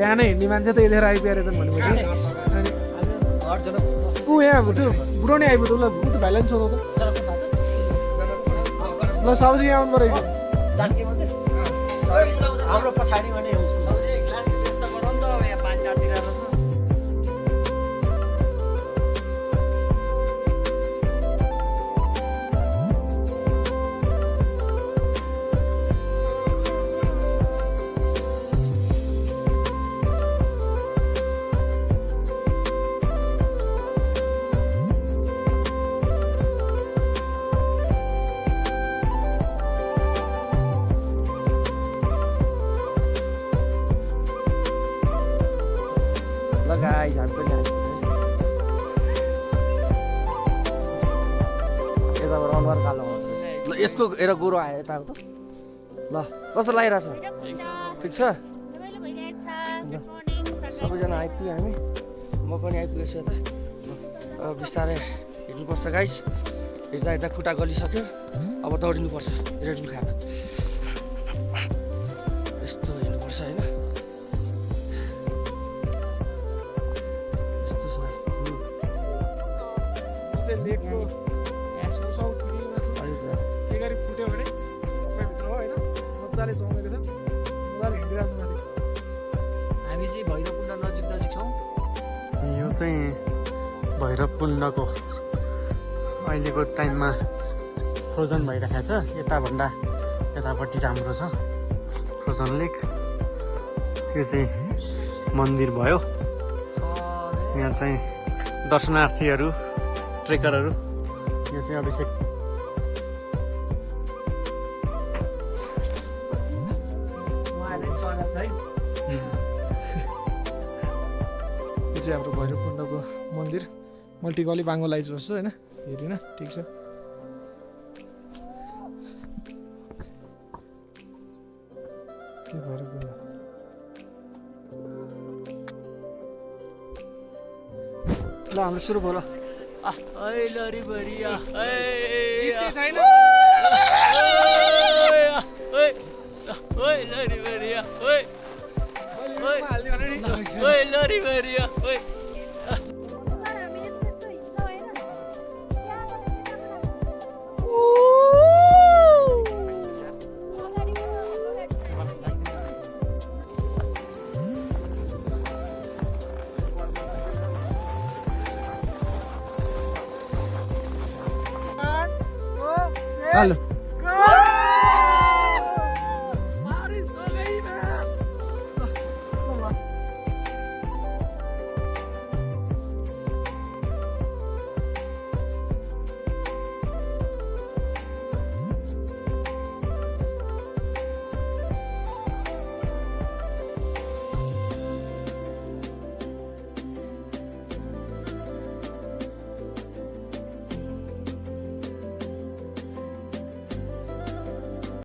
बिहानै हिँड्ने मान्छे त यतिखेर आइपुगेर त भनेपछि ऊ यहाँ त्यो बुढो नै आइपुग्यो ल ऊ त भाइलाई पनि सोधौ त ल सब्जी यहाँ आउनु पऱ्यो हाम्रो पछाडि भने guys, हामी पनि यताबाट अनुहार कालो हुन्छ ल यसको एउटा गोरो आयो यताको त ल कस्तो लागिरहेछ ठिक छ सबैजना आइपुग्यो हामी म पनि आइपुगेको छु यता अब बिस्तारै हिँड्नुपर्छ गाइस हिँड्दा हिँड्दा खुट्टा गलिसक्यो अब दौडिनुपर्छ रेडिम खाएर यस्तो हिँड्नुपर्छ होइन लेकको के गरी फुट्यो भने भित्र हो होइन मजाले चौमेको छ मजाले हिँडिरहेको छ माथि हामी चाहिँ भैरवकुण्ड नजिक छौँ यो चाहिँ भैरवकुण्डको अहिलेको टाइममा फ्रोजन भइरहेको छ यताभन्दा यतापट्टि राम्रो छ फ्रोजन लेक यो चाहिँ मन्दिर भयो यहाँ चाहिँ दर्शनार्थीहरू ट्रेकरहरू यो चाहिँ अभिषेक यो चाहिँ हाम्रो भैरवकुण्डको मन्दिर मल्टिकली बाङ्गोलाइज होस् होइन हेरिन ठिक छ भैरवकुण्ड ल हाम्रो सुरु भयो ल लरी बरिया छैन लरी बरिया लरी बरिया हेलो